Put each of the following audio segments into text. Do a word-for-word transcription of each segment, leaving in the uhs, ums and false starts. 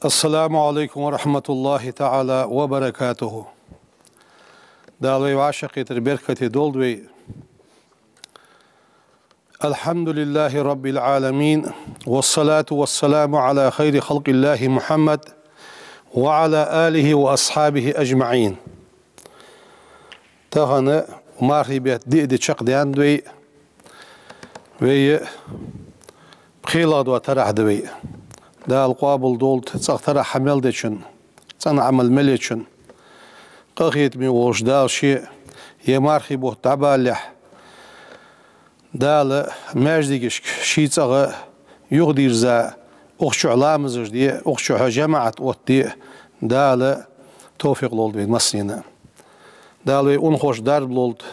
السلام عليكم ورحمة الله تعالى وبركاته. Дала вай вӀашагӀкхетар беркате долда вай. الحمد لله رب العالمين، والصلاة والسلام على خير خلق الله محمد وعلى آله وأصحابه أجمعين. Тахан мархий бетта диъ ди чакхдаьннад вай. Вай пхелагӀа дола тарахь да вай. Дала къоабал долда цӀагӀа тарахь хьа мел дечун, цӀена Ӏамал мел ечун. Къахетаме волча Дала ше ер мархий бутт дӀабалалехь, Дала маьждигашка ший цӀагӀа юхадирза, укх чухь ламазаш де, укх чухь жамаӀат оттаде Дала товфикъ лолда вайна массанена. Дала вай унахошта дарба лолда.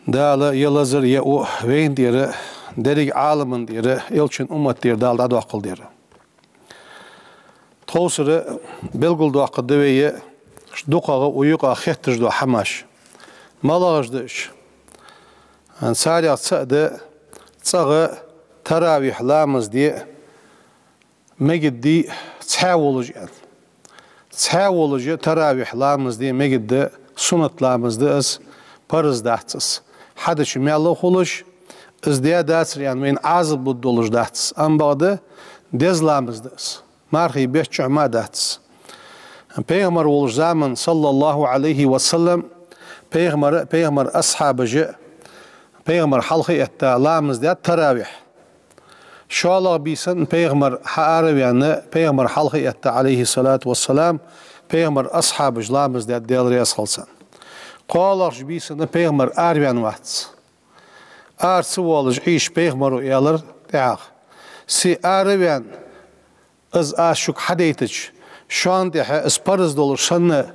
Дала ер лазар, ер у вайна тӀера, деррига Ӏаламна тӀера, Элчан уммата тӀера Дала дӀадоаккхалда ер. Тховсара белгалдоаккхаргда вай дукхагӀа укх юкъа хетташ дола хӀамаш. МалагӀаш да уж? Царех цаӀ да цӀагӀа таравихь ламаз де мегаргдий цхьаь волаш аьнна. Цхьаь волаш таравихь ламаз де мегаргда, суннат ламаз да из, парз дац из. Хьадича маьл а хулаш, из даь дацар аьнна вайна Ӏазап лургдолаш дац из. Ам бакъда деза ламаз да из. Мархий бетта чухь мара дац из. Пайхамар волча заман, صلى الله عليه وسلم, пайхамара, пайхамара асхьабаша, пайхамар хьалха а этта ламаз даьд таравихь. ШоллагӀа бийсан пайхамар хьаара а ваьнна, пайхамар хьалха а этта, عليه الصلاة والسلام, пайхамара асхьабаша ламаз даьд, Даьла раьза хилва царна. КхоалагӀча бийсан пайхамар ара ваьнна вац. Ара ца воалаш Ӏийша пайхамара аьлар тӀехьагӀа: «Се ара а ваьнна, из аз шуга хьадайтача, шоана тӀехьа из парз долаш санна,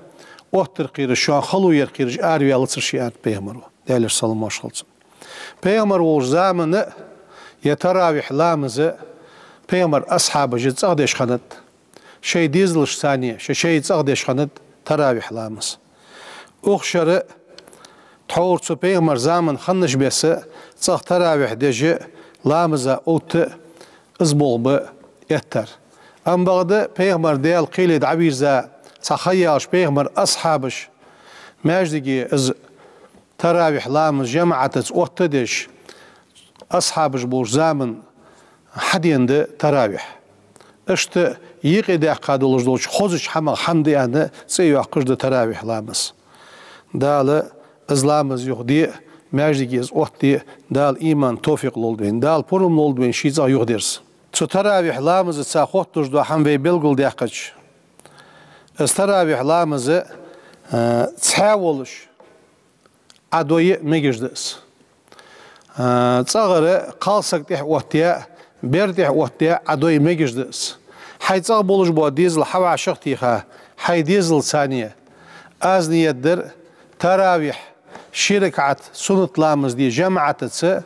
оттар кхераш, шоана хало яр кхераш араваьлацар ше», — аьннад пайхамара, Даьлера салам-моаршал хилда цунна. Пайхамар волча заман а ер таравихь ламаз пайхамара асхьабаша цӀагӀа деш хиннад. Шоай дезалашца цхьана шоай, шоай цӀагӀа деш хиннад таравихь ламаз. Укх шера тхьовра цу пайхамара заман хиннача беса цӀагӀа таравихь деш а, ламаза отта а, из болх ба эттар. Ам бакъда пайхамар, Даьла кхеле дӀавийрза, цхьа ха яьлча пайхамара асхьабаша маьждиге из таравихь ламаз жамаӀатаца отта а деш, асхьабаш болча заман хьадена да таравихь. Иштта юкъе даьккха долаш долча хозача хӀамах хӀама да аьнна цӀи а йоаккхаш да таравихь ламаз. Дала из ламаз юхаде а, маьждиге из оттаде а Дала иман, товфикъ лолда вайна. Дала пурам лолда вайна ший цӀагӀа юхадерза. Цу таравихь ламазаца хотталуш дола хӀама вай белгалдаьккхача, из таравихь ламаз, а, цхьаь волаш Ӏа дой а мегаш да из. А, цӀагӀара кхалсаг тӀехьа оттаяь а, бер тӀехьа оттаяь а Ӏа дой мегаш да из. Хьай цӀагӀа болаш бола дезал хьавӀашагӀтеха, хьай дезалца цхьана аз ният дар таравихь ши ракаӀат суннат ламаз де жамаӀатаца,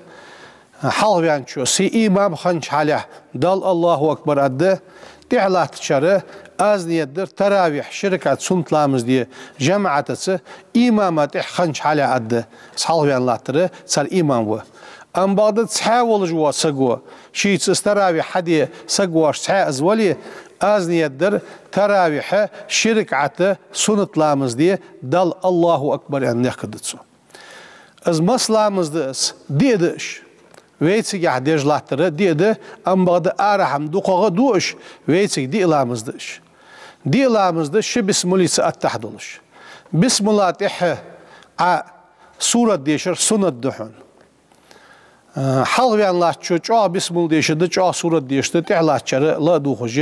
хьалхаваьнначо, се имам хиннача хьалехь, Далла «Аллаху акбар» аргда, тӀехьалаттачар аз ният дар таравихь ши ракаӀат суннат ламаз де жамаӀатаца, имама тӀехьа хиннача хьалехь аргда, из хьалхаваьнна латтар цар имам ва. Ам бакъда цхьаь волаш вола саго, шийца из таравихь хьаде саг воацаш цхьаь из вале, аз ният дар таравихьа ши ракаӀата суннат ламаз де Далла «Аллаху акбар» аьнна лехкаргда цо. Из масса ламаз да из? Диъ да уж. Вай цигахь деш латтар диъ да, ам бакъда арахьа-м дукхагӀа а ду уж, вай цига диъ ламаз да уж. Диъ ламаз да ши бисмиллаца аттахь долаш. Бисмилла тӀехьа Ӏа сурат дешар суннат да хьона. А, хьалхаваьнна латтачо чӀоагӀа бисмилла дешаргда, чӀоагӀа сурат дешаргда, тӀехьалаттачар ла а дувхаш,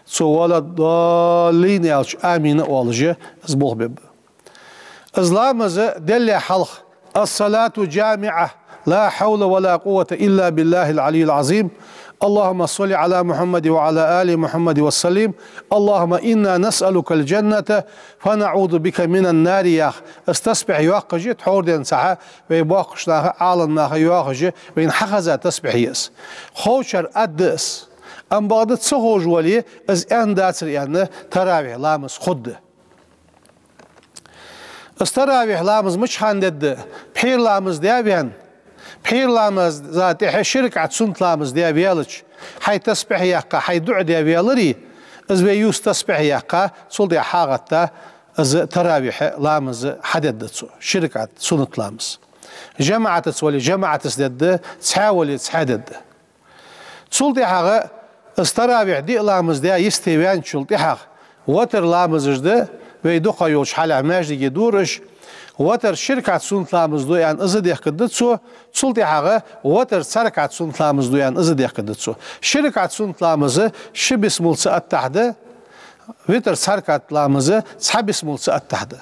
цо «ولا الضالين» аьлча, «آمين» а оалаш, из болх бергба. Из ламаз деллале хьалха: «الصلاة جامعة، لا حول ولا قوة إلا بالله العلي العظيم. اللهم صل على محمد وعلى آل محمد وسلم. اللهم إنا نسألك الجنة ونعوذ بك من النار», — яха, из тасбихь йоаккхаш, тхьовра денз цхьа вай боккхийча наха, Ӏаламнаха йоахаш, вайна хьахеза тасбихь я из. Ховчар аргда из. Ам бакъда ца ховш вале, из аьнна дацар аьнна, таравихь ламаз хургда. Из таравихь ламаз мича хана дергда? Пхьера ламаз даь а ваьнна, пхьера ламаза тӀехьа ши ракаӀат суннат ламаз даь а ваьлча, Хьай тасбихь яьккха, хьай дуӀа де веларе, из вай юс тасбихь яьккха, цул тӀехьа хьагӀатта, из таравихь ламаз хьадергда цо, ши ракаӀат суннат ламаз. ЖамаӀатаца вале, жамаӀатаца дергда, цхьаь вале, цхьаь дергда. Цул тӀехьагӀа из таравихь диъ ламаз даь йисте ваьнначул тӀехьагӀа, ватар ламазаш да, вай дукха йолча хьалехь маьждиге дора уж, ватар ши ракаӀат суннат ламаз да аьнна, из дехкаргда цо, цул тӀехьагӀа ватар цхьа ракаӀат суннат ламаз да аьнна, из дехкаргда цо. Ши ракаӀат суннат ламаз ши бисмал ца аттахь да, витр цхьа ракаӀат ламаз цхьа бисмал ца аттахь да.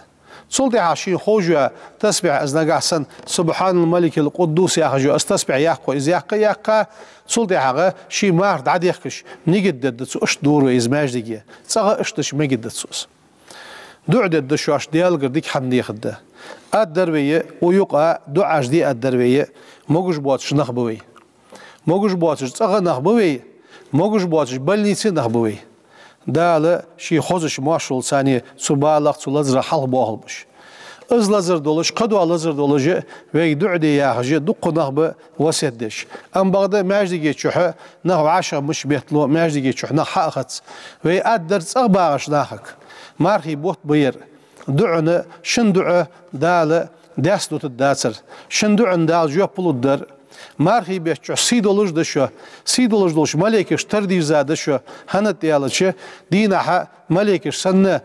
Цул тӀехьагӀа шийна ховш йола тасбихь, из нагахь санна «Субхьанал маликил къуддус» яхаш йола из тасбихь яккха, из яккха а яьккха, цул тӀехьагӀа ший марха дӀадехкаш, нигат дергда цо, иштта дора вай из маьждиге, цӀагӀа иштта дича мегаргда цо из. ДуӀа дергда шоашта, Даьлагара дика хӀама дехаргда. Аргдар вай, укх юкъа дуӀаш де аргдар вай, могаш боацаш нах ба вай. Могаш боацаш цӀагӀа нах ба вай, могаш боацаш больнице нах ба вай. Дала ший хозача моаршалца цу балах, цу лазарах хьалхабоахалба уж. Из лазар долаш, кхыдола лазар долаш а вайга дуӀа де яхаш а дукха нах ба васкет деш. Амма бакъда маьждиге чухь нах вӀашагӀ мича беттало, маьждиге чухь нах хьа а хац. Вай аргдар цӀагӀа багӀача нахага, мархий бутт ба ер. ДуӀан, шин дуӀа Дала даьсса дутаргдацар, шин дуӀан Дала жоп лургдар. Мархий бетта чухь сий долаш да шо, сий долаш долча малейкашта тара дийрза да шо, хӀана аьлча, дийнахьа малейкаш санна,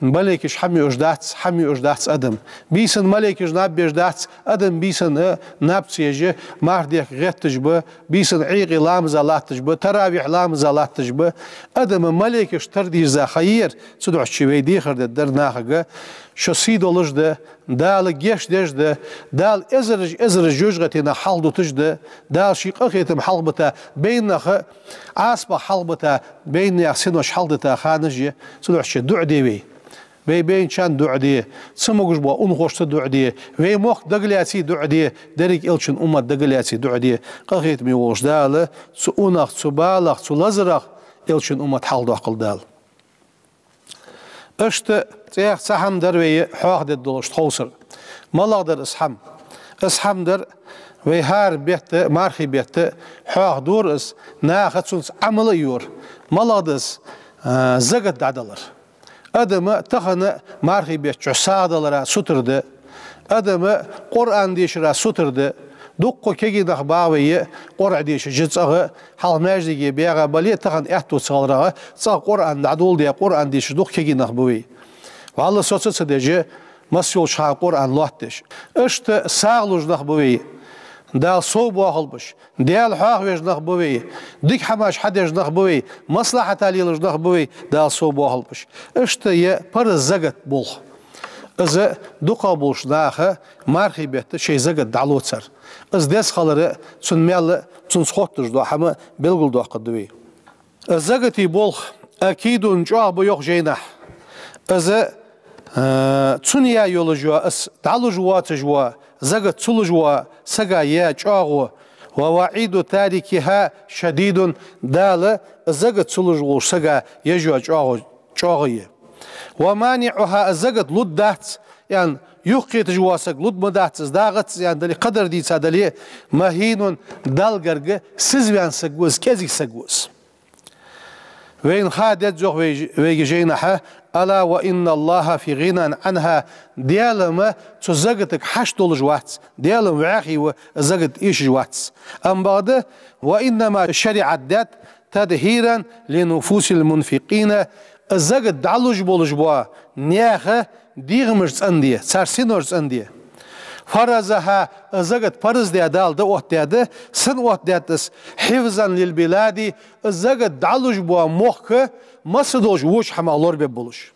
малейкаш хӀама юаш дац, хӀама юаш дац адам. Бийсан малейкаш наб беш дац, адам бийсан а наб ца еш а, марха дехка гӀетташ ба, бийсан Ӏуйкъе ламаза латташ ба, таравихь ламаза латташ ба. Адама малейкашта тара дийрза ха я ер, цудухьа вай дехар дергдар нахага: шо сий долаш да, Дала гешт деш да, Дала эзараш, эзараш жожагӀатенах хьалхадуташ да, Дала ший къахетам хьалхабита, байна наха Ӏазапах хьалхабита, байна наьха синош хьалхадита ханаш я, цудухьа дуӀа де вай. Вай байначарна дуӀа де, ца могаш бола унахошца дуӀа де, вай мохк дагалаьце дуӀа де, деррига Элчан уммат дагалаьце дуӀа де, къахетаме волча Дала цу унах, цу балах, цу лазарах Элчан уммат хьалхадоаккхалда Дала. Иштта цӀех цхьа хӀама дар вай хьоахадергдолаш тховсара. МалагӀа дар из хӀама? Из хӀама дар вай хӀара бетта, мархий бетта хьоахадора из, наха цунца Ӏамал а йора. МалагӀа да из? А, закат дӀадалар. Адама тахан мархий бетта чухь сагӀа далара сутара да. Адама Къуръан дешара сутара да. Дукха кегий нах ба вай, Къуръан дешаш цӀагӀа, хьалха маьждиге баьгӀа бале а, тахан аьттув ца хиларах, цӀагӀа Къуръан дӀадоладаь, Къуръан дешаш дукха кегий нах ба вай. ВаллахӀи, соца ца деш а, масса йолча хана Къуръан лоаттадеш. Иштта сагӀа луш нах ба вай. Дала совбоахалба уж. Даьла хьоахавеш нах ба вай, дика хӀамаш хьадеш нах ба вай, маслахьата лелаш нах ба вай, Дала совбоахалба уж. Иштта я парз закат болх. Из дукхагӀа болча наха мархий бетта шоай закат дӀалоацар. Из деза хилар а, цун маьл а, цунца хоттадеш дола хӀама а белгалдоаккхаргда вай. Заката болх акидун чӀоагӀа ба йоах жайнашка. Из, э, цунна яь йолаш йола, из дӀалуш воацаш вола, закат ца луш вола сага яь чӀоагӀо. Ва ваӀиду тарикиха шадидун, Дала закат ца луш волча сага еш йола чӀоагӀо, чӀоагӀа я. Ва маниӀуха, закат лургдац аьнна юхакхеташ вола саг, лургдац из, дагӀац из аьнна дале, кхыдар дийца дале, махӀинун, Далла гарга сизваьнна саг ва из, кӀезига саг ва из. Вайна ха деза йоах вай, вайга жайнашка: «Ала ва инна Аллаха фи гӀинан Ӏанха», Даьла-м цу закатага хьашт долаш вац, Даьла-м вӀаьхий ва, закат эшаш вац. Амма бакъда: «Ва иннама шариӀат даьд тадхӀиран ли нуфусил мунфикъина», закат дӀалуш болаш бола наьха дегӀамаш цӀенде, цар синош цӀенде. «Фаразаха», закат парз даь Дала дӀаоттадаьд, сенна оттадаьд из? «ХӀифзан лил билади», закат дӀалуш бола мохк масса долча воча хӀамах лорабергболаш.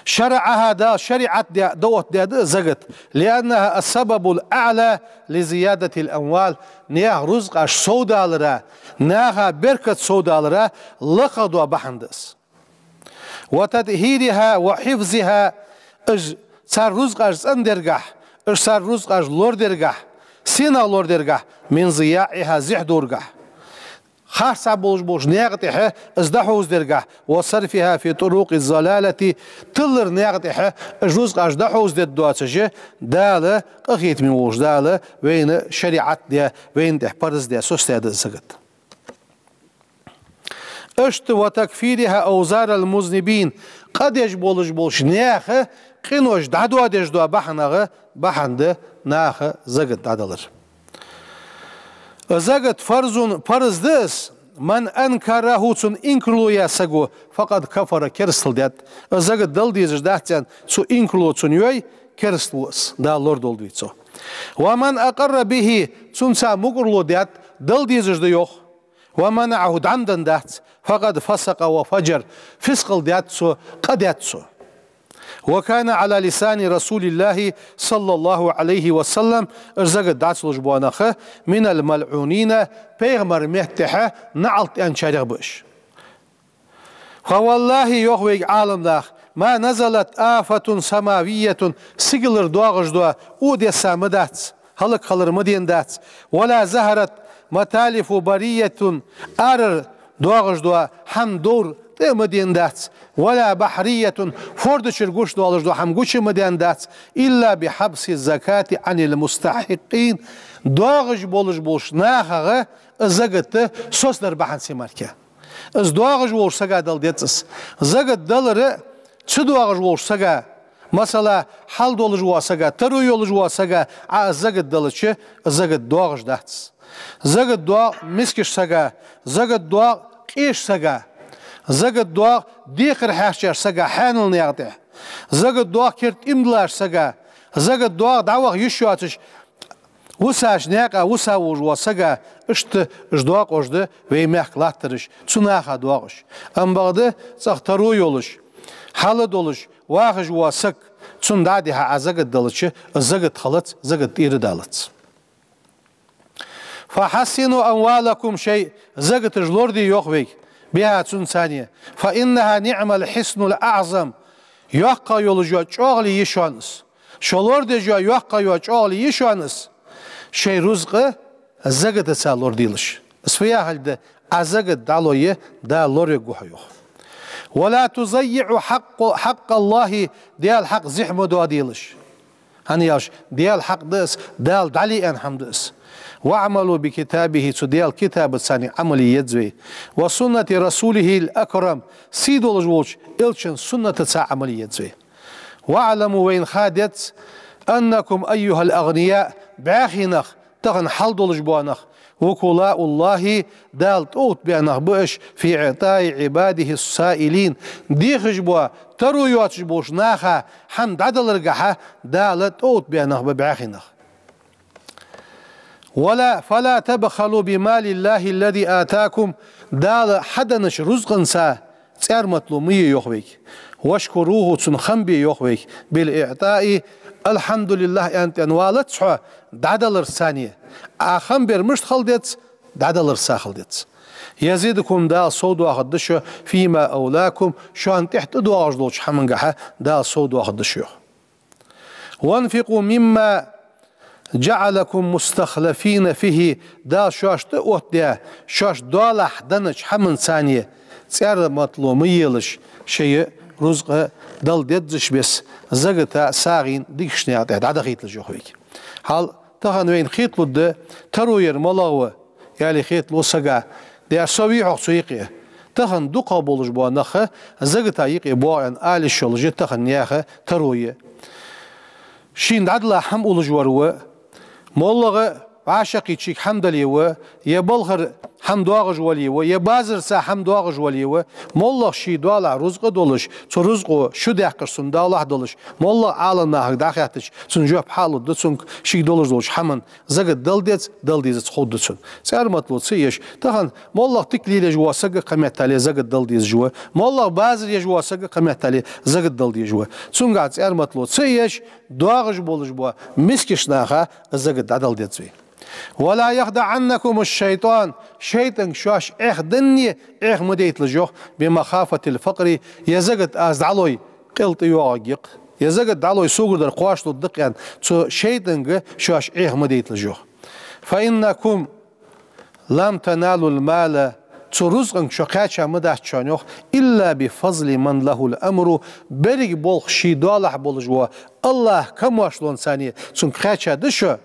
«ШараӀаха», Дала шариӀат даь дӀаоттадаьд закат, «лианнаха ас-сабабул аӀла ли зиядатил амвал», наьха рузкъаш совдалара, наха беркат совдалара лакхагӀа дола бахьан да из. «Ва тадхӀириха ва хӀифзиха», уж цар рузкъаш цӀендергахьа, уж цар рузкъаш лорадергахьа, сенах лорадергахьа? «Мин зияӀиха», зехьа доргахьа. Харцахьа болаш болча наькъа тӀехьа из дӀахьовзадергахьа. «Ва сарфиха фи турукъи залалати», тилара наькъа тӀехьа уж рузкъаш дӀахьовзадергдоацаш, Дала, къахетаме волча Дала вайна шариӀат даь, вайна тӀехь парз даь, соцадаьд из закат. Иштта وتكفيرها أوزار المذنبين, къа деш болаш болча наьха къинош дӀадоадеш дола бахьанах, бахьан да наха закат дӀадалар. Закат فرض, парз да из, من أنكره, цун инкарло яь саго, فقد كفر, керастал даьд. Закат дала дезаш дац аьнна, цу инкарло цунна йой, керастал ва из, Дала лорадолда вай цох. ومن أقر به, цунца мукӀарло даьд, дала дезаш да йоах. ومنعه, дӀа ма денна дац, فقد فسق وفجر, фискъал даьд цо, къа даьд цо. وكان على لسان رسول الله صلى الله عليه وسلم, ер закат дӀа ца луш бола нах, من الملعونين, пайхамара меттахьа наӀалт аьнначарех ба уж. فوالله, йоах вайга Ӏаламнаха, ما نزلت آفة سماوية, сигалара доагӀаш дола укх деса ма дац, хӀалакхилар ма денна дац, ولا ظهرت متالف برية, арара доагӀаш дола хӀама довр тӀа а ма денна дац, ولا بحرية, форда чура гуш долаш дола хӀама гуча а ма денна дац, إلا بحبس الزكاة عن المستحقين, доагӀаш болаш болча нахах закат соцадар бахьанца мара. Из доагӀаш волча сага дала деза из. Закат далар ца доагӀаш волча сага, масала, хьал долаш вола сага, таро йолаш вола сага, Ӏа из закат далча, закат доагӀаш дац. Закат доагӀа мискача сага, закат доагӀа къеча сага, закат доагӀа декхар хьаьрчача сага хьанала наькъа тӀа, закат доагӀа керда иман долча сага, закат доагӀа дӀаваха йиш йоацаш вусача наькъа вуса волаш вола сага. Иштта уж доакъош да вай мехка латтараш, цу наха доагӀаш. Амма бакъда цӀагӀа таро йолаш, хьал долаш вахаш вола саг, цунна дӀа а дихьа Ӏа закат далча, закат хилац, закат тӀера далац. فحصنوا أموالكم, шоай закаташ лораде йоах вайга, بها, цунца, فإنها نعم الحصن الأعظم, йоккха йолаш йола чӀоагӀал я шоана из. Шо лорадеш йола йоккха йола чӀоагӀал я шоана из, шоай рузкъа закатаца лораделаш. Из фу яхилга да? Ӏа закат дӀалой, Дала лоравергва хьо, йоах. ولا تضيعوا حق، حق الله, Даьла хьакъ зехьа ма доаделаш. ХӀана аьлча Даьла хьакъ да из, Дала дӀале аьнна хӀама да из. واعملوا بكتابه, цу Даьла китабаца Ӏамал е еза вай. وسنة رسوله الأكرم, сий долаш волча элчан суннатаца Ӏамал е еза вай. واعلموا, вайна ха деза, أنكم أيها الأغنياء, бӀаьхий нах, тахан хьал долаш бола нах, وكلاء الله, Дала тӀаоттабаь нах ба уж, في إعطاء عباده السائلين, дехаш бола, таро йоацаш болча наха хӀама дӀадаларгахьа Дала тӀаоттабаь нах ба бӀаьхий нах. ولا، فلا تبخلوا بمال الله الذي آتاكم, Дала хьаденнача рузкъанца цӀарматало ма е, йоах вайга. واشكروه, цунна хам бе, йоах вайга. بالإعطاء، الحمد لله аьнна тӀавалац хьо дӀадаларца. Ӏа хам бер мишта хила деза? ДӀадаларца хила деза. يزدكم، Дала сов доахаргда шо, فيما أولاكم، шоана тӀехьа тӀадоагӀаш долча хӀамангахьа Дала сов доахаргда шо, йоах. وأنفقوا مما جعلكم مستخلفين فيه، Дала шоашта оттадаь, шоаш доалахьа деннача хӀаманца цӀарматало ма елаш, шоай рузкъа дала дезача беса, заката, сагӀийна, дикача наькъа тӀа дӀадахийталаш, йоах вайга. Хьал тахан вайна хеталургда, таро яр малагӀа ва, аьле хеталу сага, дера со вий-хьогӀ цу юкъе. Тахан дукхагӀа болаш бола нах заката юкъе боагӀа аьнна ала йиш йолаш я тахан наьха таро я. Шийна дӀадала хӀама уллаш вар ва, моллагӀа вӀашагӀкхийтта шийга хӀама дале ва, е балхара хӀама доагӀаш вале ва, е базарца хӀама доагӀаш вале ва, моллагӀа ший доалахьа рузкъа долаш, цу рузкъо шу даьккхача цунна доалахьа долаш, моллагӀа Ӏаламнахага дӀахаьттача, цун жоп хьалургда цунга, шийга долаш долча хӀаман закат дала деза, дала дезац ховргда цунна. ЦӀарматало ца еш, тахан моллагӀа тика лелаеш вола саг а кхыметтел закат дала дезаш ва, моллагӀа базар еш вола саг а кхыметтел закат дала дезаш ва. Цунгахьа цӀарматало ца еш, доагӀаш болаш бола мискача наха закат дӀадала деза вай. ولا يخدعنكم الشيطان، шайтӀанга шоаш Ӏехаденна Ӏеха ма дайталаш, йоах, بمخافة الفقر، е закат аз дӀалой, къел тӀайоагӀаргья-кх, е закат дӀалой, согара дар кхоачалургда-кх аьнна, цу шайтӀанга шоаш Ӏеха ма дайталаш, йоах. فإنكم لم تنالوا المال، цу рузкъанга шо кхаьча ма дац шоана, йоах, إلا بفضل من له الأمر، беррига болх ший доалахьа болаш вола АллахӀа камоаршалонца цунга кхаьча да шо.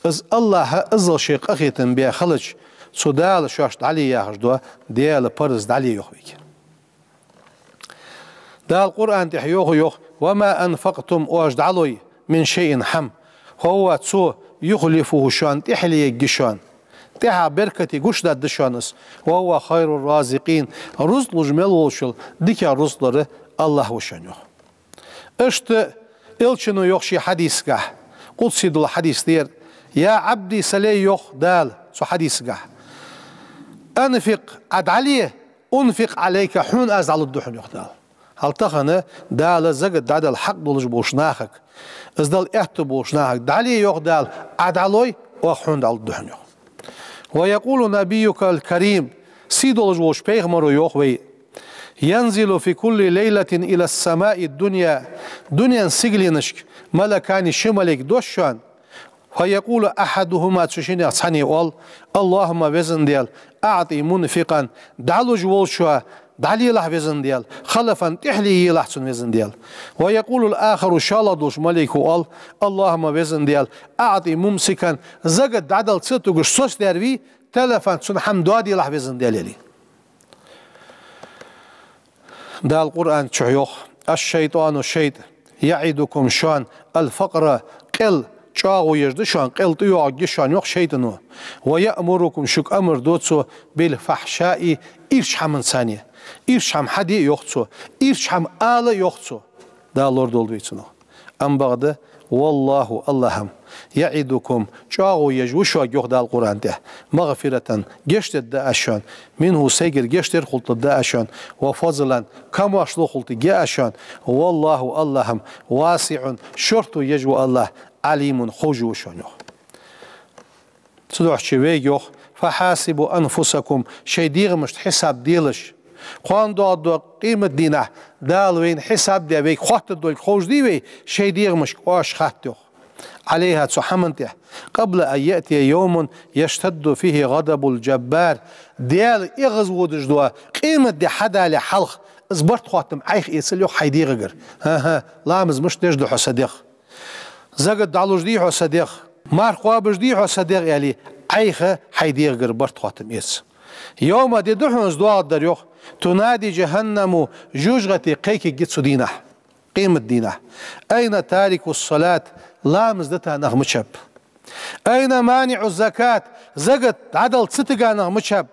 Из АллахӀа иззал шоай къахетам баь хилча, Цу Дала шоашта дӀале яхаш дола Даьла парз дӀале йоах вайга. Дала Къуръан тӀа йоах, йоах: «وما أنفقتم», оаш дӀалой, «من شيء», хӀама, «فهو», цо, «يخلفه», шоана тӀехьале ергья шоана. ТӀехьа беркате гуш дергда шоана из. «وهو خير الرازقين», рузкъ луш мел волчул дикагӀа рузкъ лур АллахӀ ва шоана, йоах. Иштта Элчано йоах ший хьадисагахь, къудси дола хьадис да ер: «يا عبدي», са лай, йоах Дала цу хьадисагахь, «أنفق», Ӏа дӀале, «أنفق عليك», хьона аз дӀалургда хьона, йоах Дала. Хьал тахан Дала закат дӀадала хьакъ долаш болча нахага, из дала аьттув болча нахага дӀале, йоах Дала, Ӏа дӀалой, оаха хьона дӀалургда хьона, йоах. «ويقول نبيك الكريم», сий долаш волча пайхамаро йоах вай: «ينزل في كل ليلة إلى السماء الدنيا», дунен сигаленашка малакани, ши малайк дош шоана, «فيقول أحدهما», цу шиннех цхьанне оал: «اللهم», Веза Даьла, «أعط منفقا», дӀалуш волчоа дӀалелахь, Веза Даьла, «خلفا», тӀехьале елахь цунна, Веза Даьла. «ويقول الآخر», шоллагӀа долча малайко оал: «اللهم», Веза Даьла, «أعط ممسكا», закат дӀадала ца тугаш соцадаьр вий, «تلفا», цунна хӀама доаделахь, Веза Даьла, аьле. Дала Къуръан чу йоах: «الشيطان», шайтӀа, «يعدكم», шоана, «الفقر», къел, чӀоагӀо еш да шоана, къел тӀайоагӀаргья шоана, йоах шайтӀано, «ويأمركم», шуга амар ду цо, «بالفحشاء», ирча хӀаманца. Ирча хӀама хьаде, йоах цо, ирча хӀама ала, йоах цо. Дала лорадолда вай цунах. Амма бакъда, «والله», АллахӀ-м, «يعدكم», чӀоагӀо еш ва шуга, йоах Дала Къуръан тӀа, «مغفرة», гешт дергда Аз шоана, «منه», сайгара гешт дергдолаш да Аз шоана, «وفضلا», камоаршал хулийтаргья Аз шоана, «والله», АллахӀ-м, «واسع», шортта еш ва АллахӀ, «عليم», ховш ва шоана, йоах. Цудухьа вайга йоах: «فحاسبوا أنفسكم», шоай дегӀамашта хьисап делаш. Кхоана доагӀаргдолча къематдийнахь Дала вайна хьисап де, вайга хоаттаргдолга ховш дий вай, шоай дегӀамашка оаш хатта, йоах, «عليها», цу хӀаман тӀа, «قبل أن يأتي يوم يشتد فيه غضب الجبار», Даьла эгӀазводаш дола къематди хьадалале хьалха, из барт-хоаттам Ӏайха эцалга, йоах, хьай дегӀагара. ХӀа-хӀа, ламаз мишта деш да хьо, са дегӀ? Закат дӀалуш дий хьо, са дегӀ? Марха кхоабаш дий хьо, са дегӀ, аьле, Ӏайха хьай дегӀагара барт-хоаттам эца. «يوم», ди да хьона из доагӀаргдар, йоах, «تنادي جهنم», жожагӀате кхайкаргья цу дийнахь, къематдийнахь: «أين تاركو الصلاة», ламаз дита нах мичаб? «أين مانع الزكاة», закат дӀадала ца тига нах мичаб?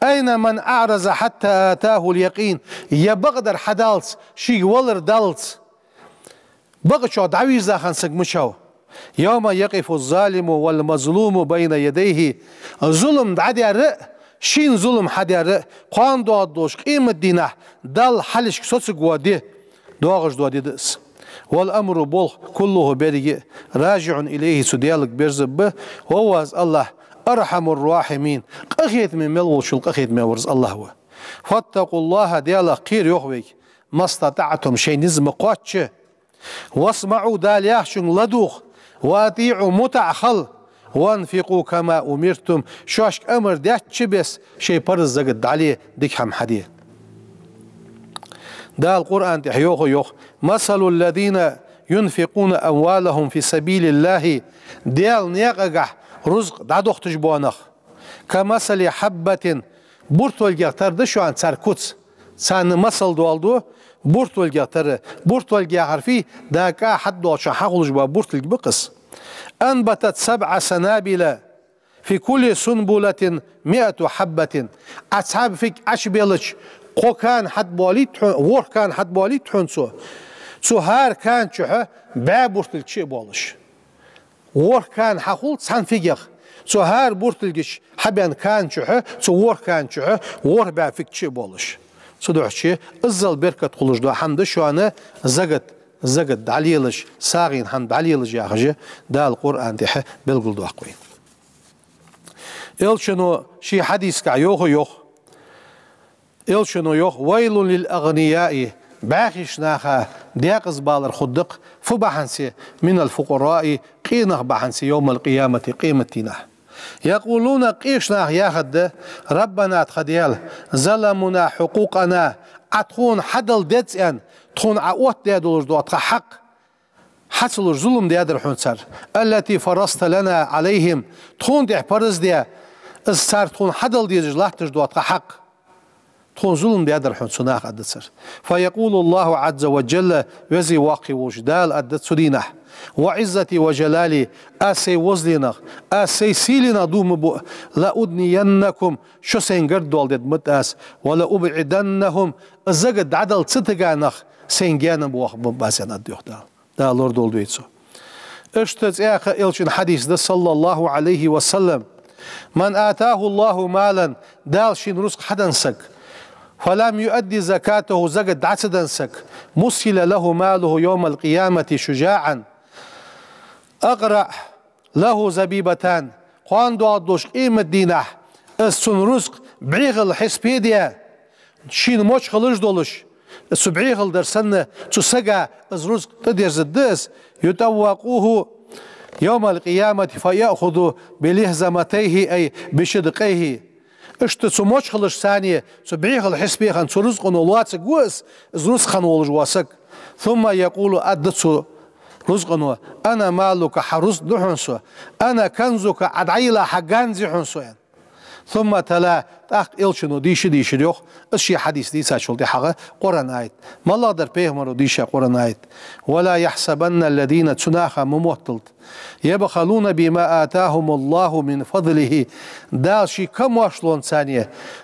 «أين من أعرض حتى أتاه اليقين», е бакъдар хьадаллалца, шийга валар даллалца, бакъдолчох дӀавийрза хинна саг мичав? «يوم يقف الظالم والمظلوم بين يديه», зулам дӀадаьр а, шийна зулам хьадаьр а, кхоана доагӀаргдолча къематдийнахь Далла хьалхашка соцаргвола ди, доагӀаш дола ди да из. «والأمر», болх, «كله», беррига а, «راجع إليه», цу Даьлага берзаргба, «وهو», из АллахӀ, «أرحم الراحمين», къахетаме мел волчул къахетаме вар из АллахӀ ва. «فاتقوا الله», Даьлах кхера, йоах вайга, «ما استطعتم», шоай низ ма кхоачча. «واسمعوا», Дала яхачунга ладувгӀа, «وأطيعوا», мутӀахьа хила, «وأنفقوا كما أمرتم», шоашка амар даьча беса шоай парз закат дӀале, дика хӀама хьаде. Дала Къуръан тӀа йоах, йоах: «مثل الذين ينفقون أموالهم في سبيل الله», Даьла наькъагахь рузкъ дӀадохийташ бола нах, «كمثل حبة», буртолгех тара да шоана цар куц. Царна масал доаладу буртолгех тара. Буртолга яхар фуй? ДӀа кӀа хьатӀадоагӀача хана хьахулаш бола буртолга ба-кх из. «أنبتت سبع سنابل في كل سنبلة مائة حبة». Ӏа цхьа фиг Ӏочубелча, кхо кана хьатӀабоалийт хьона, ворхӀ кана хьатӀабоалийт хьона цо. Цу хӀара кана чухь бӀаь буртолга чу а боалаш. ВорхӀ кана хьахул цхьан фигех. Цу хӀара буртолгача хьабаьнна кана чухь, цу ворхӀ кана чухь ворхӀ бӀаь фиг чу а боалаш. Цудухьа иззал беркат хулаш дола хӀама да шоана закат, закат дӀалелаш, сагӀийна хӀама дӀалелаш яхаш Дала Къуръан тӀа белгалдоаккх вайна. Элчано ший хьадисагахь йоах, йоах. Элчано йоах: «ويل للأغنياء», бӀаьхийча наха декъаза балар хургда-кх, фу бахьанца? «من الفقراء», къе нах бахьанца, «يوم القيامة», къематдийнахь. «يقولون», къеча наха яхаргда: «ربنا», тха Даьла, «ظلمنا حقوقنا», Ӏа тхона хьадала деза аьнна, тхона Ӏа оттадаь долаш дола тха хьакъ хьа ца луш, зулам даьдар хьона цар, «التي فرضت لنا عليهم», тхона тӀа парз даь, Из цар тхона хьадала дезаш латташ дола тха хьакъ. Тхона зулам даьдар хьона цу наха, аргда цар. فيقول الله عز وجل, Веза-Воккха волча Дала аргда цу дийнахьа: وعزتي وجلالي, аз сай возаленах, аз сай сийленах дув ма буъ, لأدنينكم, шо сайна гаргадоаладергда ма Аз, ولأبعدنهم, из закат дӀадала ца тига нах сайна гаьна боахаргба Аз, аьнна, аргда йоах Дала. Дала лорадолда вай цох. Иштта цхьаькха Элчан хьадис да, صلى الله عليه وسلم: من آتاه الله مالا, Дала шийна рузкъа хьаденна саг, فلم يؤد زكاته, закат дӀа ца денна саг, مثل له ماله يوم القيامة شجاعا أقرع له زبيبتان, кхоана доагӀаш долча къематдийнахьа из цун рузкъа бӀехал хьисапе а даь, шийна мочхалаш долаш, цу бӀехал дар санна, цу сага из рузкъа тӀадерзаргда из, يطوقه يوم القيامة فيأخذ بلهزمتيه, أي بشدقيه. Иштта цу мочхалашца, цу бӀехал хьисапе хинна цу рузкъано лоацаргва из, из рузкъа хинна волаш вола саг. ثم يقول, аргда цу рузкъано: أنا مالك, хьа рузкъа да хьона со, أنا كنزك, Ӏа дӀайилла хьа ганз я хьона со, аьнна. ثم تلا, тӀаккха Элчано дийша дийшар йоах, из ший хьадис дийцачул тӀехьагӀа Къуръан аят. МалагӀа дар пайхамаро дийша Къуръан аят? ولا يحسبن الذين, цу наха ма мотталда, يبخلون بما آتاهم الله من فضله, Дала ший камоаршалонца,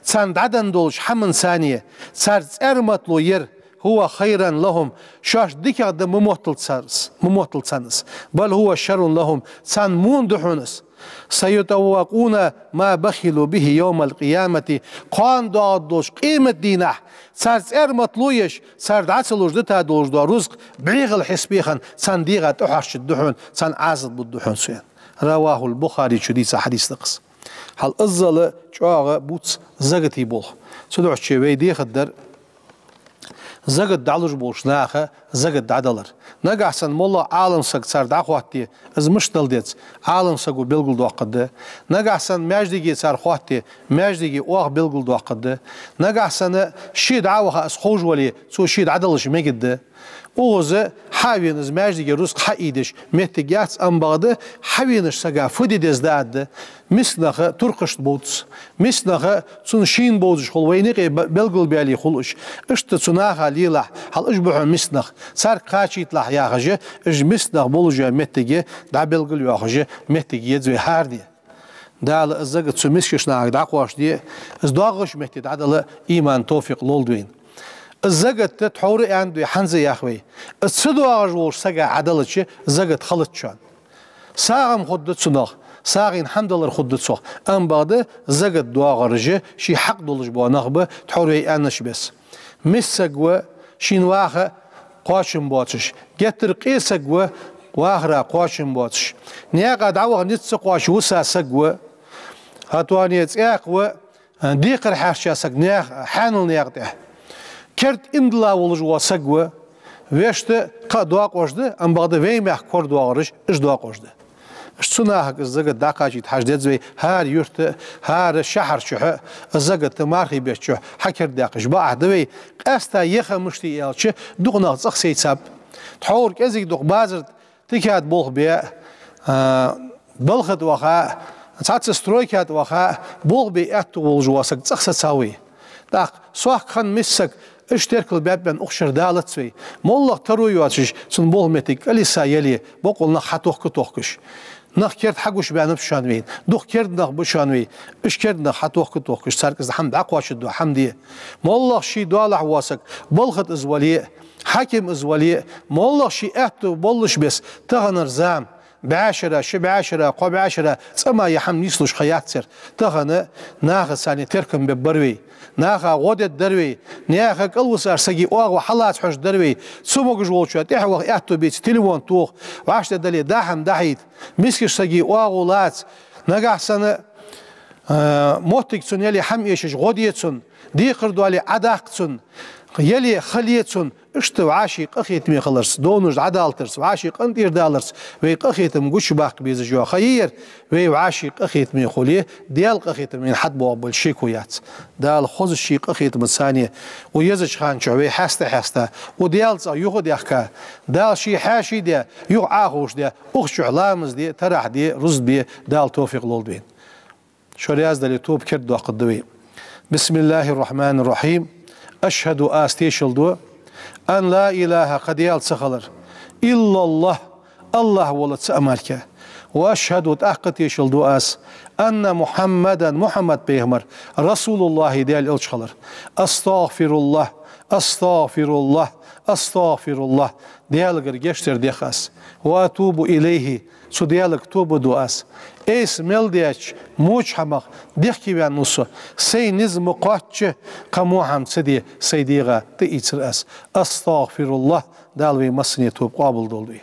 царна дӀаденна долча хӀаманца цар цӀерматало яр, هو خيرا لهم, шоашта дикагӀа да ма мотталда цар из, ма мотталда царна из, بل هو شر لهم, царна во да хьона из. سيطوقون ما بخلوا به يوم القيامة, кхоана доагӀаш долча къематдийнахьа цар цӀерматало еш, цар дӀа ца луш дита долаш дола рузкъа бӀехал хьисапе хинна царна дегӀа тӀахьорчаргда хьона, царна Ӏазап бергда хьона со, аьнна. رواه البخاري, чу дийца хьадис да-кх из. Хьал иззал чӀоагӀа бувц заката болх. Цудухьа вай дехар дар закат дӀалуш болча наха закат дӀадалар. Нагахьа санна моллагӀа Ӏалам саг цар дӀахоатте, из мишта дала деза, Ӏалам саго белгалдоаккхаргда. Нагахьа санна маьждиге цар хоатте, маьждиге оаха белгалдоаккхаргда. Нагахьа санна ше дӀа а ваха, из ховш вале, цо ше дӀадалараш мегаргда. Укхаза хьавена из маьждиге рузкъа хьаийдеш моттиг яц, амма бакъда хьавенача сага фу де деза да аргда. Миска нах туркхашта бувц. Миска нах цунна шийна бовзаш хул, вайна юкъе б-, белгалбаьле хул уж. Иштта цу наха лелахь, хьал уж ба хьона миска нах. Царга кхачийталахь яхаш, уж миска нах болаш йола моттиг дӀабелгалйоахаш, моттиг еза вай хӀара де. Дала из закат цу мискача нахага дӀакхоачашде, из доагӀаш метте дӀадала иман, товфикъ лолда вайна. Из закат тхьовра аьннад вай, хӀанз а йоах вай. Из ца доагӀаш волча сага Ӏадалача закат хилац шоана. СагӀа-м хургда цунах, сагӀийна хӀама далар хургда цох, амма бакъда закат доагӀараш ший хьакъ долаш бола нах ба, тхьовра вай аьннача беса. Миска саг ва, шийна ваха кхоачам боацаш, геттара къе саг ва, вахара кхоачам боацаш. Наькъа дӀаваха низ ца кхоачаш виса саг ва, хӀаьта а цӀаькха ва, декхар хьаьрча саг наьха, хьаьнала наькъа тӀа. Керда иман дилла волаш вола саг ва, вешта кхы а доакъош да, амма бакъда вай мехка корадоагӀараш, уж доакъош да. Уж цу нахага из закат дӀакхачийта хьажа деза вай, хӀара юрта, хӀара шахьар чухь, из закат мархий бетта чухь хьакердадаьккхача бакъахьа да вай, къаьстта еха мишта я аьлча, дукха нах цӀагӀа сайцаб. Тхьовра кӀезига-дукха базар тӀа тикад болх бе, а, балха тӀа ваха, цхьацца стройка тӀа ваха, болх бе аьттув волаш вола саг цӀагӀа сацав вай. ТӀаккха сохка хинна миска саг, уж теркал баьб аьнна, укх шера далац вай. МоллагӀа таро йоацаш, цун болх моттиг кӀалиса яле, бокъонца нах хьатохка а тохкаш. Нах керда хьагуш баьннаб шоана вайна. Дукха керда нах ба шоана вай. Уж керда нах хьатохка а тохкаш, царга из хӀама дӀакхоачаргдола хӀама де. МоллагӀа ший доалахьа вола саг, балха тӀа из вале а, хьаким из вале а, моллагӀа ший аьттув боллаш беса, таханара зама, бӀаьшера, ши бӀаьшера, кхо бӀаьшера цӀа ма яь хӀама нийслуш ха яц ер. Тахан нахаца теркам бергбар вай. Наха гӀо дергдар вай. Наьха кӀалвисача сага оагӀув хьалаца хьожаргдар вай. Цамогаш волчоа тӀехьа ваха аьттув беце, телефон тоха. ВӀашта дале, даа хӀама дӀахьийта. Мискача сага оагӀув лаца. Нагахьа санна, а, моттиг цунна яле, хӀама эшаш гӀо де цунна. Декхар доале, Ӏодаккха цунна. Яле, хиле цунна. Иштта вӀаший къахетаме хиларца, довнаш дӀадалийтарца, вӀаший къинтӀера даларца вай къахетам гучабаккха безаш йола ха я ер. Вай вӀаший къахетаме хуле, Даьла къахетам вайна хьатӀабоагӀаргболча шеко яц. Дала хозача ший къахетамца, укх езача хана чухь вай хьаста-хьаста, укх Даьла цӀагӀа юха а даьхка, Дала ший хьаьший де, юха Ӏоховшаде, укх чухь ламаз де, тарахь де, рузба де, Дала товфикъ лолда вайна. Шо раьза дале, тоба кердадоаккхаргда вай. بسم الله الرحمن الرحيم. أشهد, аз тешал ду, أن لا إله, кхы Даьла ца хилар, إلا الله, АллахӀ вола цаӀ мара. وأشهد, тӀаккха тешал ду аз, أن محمدا, Мухьаммад пайхамар, رسول الله, Даьла элча хилар. أستغفر الله، أستغفر الله، أستغفر الله, Даьлагара гешт дар дех аз. وأتوب إليه, цу Даьлага тоба ду аз. Айса мел деча воча хӀамах дехкеваьнна ва со, сай низ ма кхоачча, кхы во хӀама ца де сай дегӀа, тӀаийцар аз. أستغفر الله, Дала вай массане тоба къоабалдолда вай.